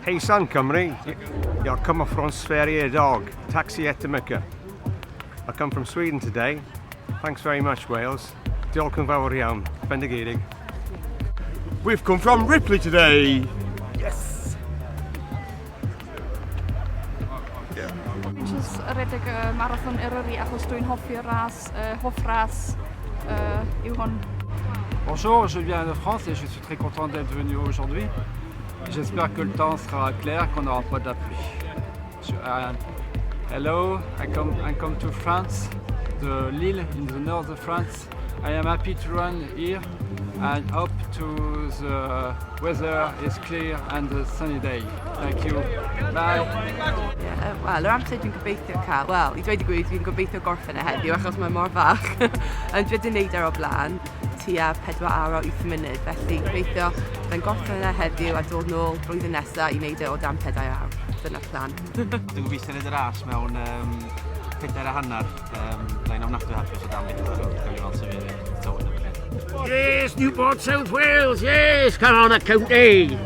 Hejsan Cymru! Jag kommer från Sverige idag. Tack så jättemycket. I come from Sweden today. Thanks very much, Wales. Diolch yn fawr iawn. Bendigedig. We've come from Ripley today. Yes! Dwi'n just redeg y marathon Eryri achos dwi'n hoffi'r ras, hoff ras yw hwn. Bonjour, je viens de France et je suis très content d'être venu aujourd'hui. J'espère que le temps sera clair, qu'on n'aura pas de la pluie. Hello, I come to France, the Lille in the north of France. I am happy to run here and hope to the weather is clear and a sunny day. Thank you. Bye. Yeah, wel, yr amser dwi'n gobeithio cael, wel, i dweud y gwir, dwi'n gobeithio gorffen e heddiw achos mae mor fach. Ond dwi wedi wneud ar o blaen tua 4 awr o 8 munud, felly gobeithio byddai'n gorffen e heddiw a dod nôl blwyddyn nesaf i wneud e o dan 4 awr. Dyna'r plan. Dwi'n gobeithio wneud y ras mewn 4.5. Byddai'n ofnadwy hapus o dan 4, ond gawn ni weld sut fydd y tywydd yn beth. Yes, Newport, South Wales, yes, come on, a county.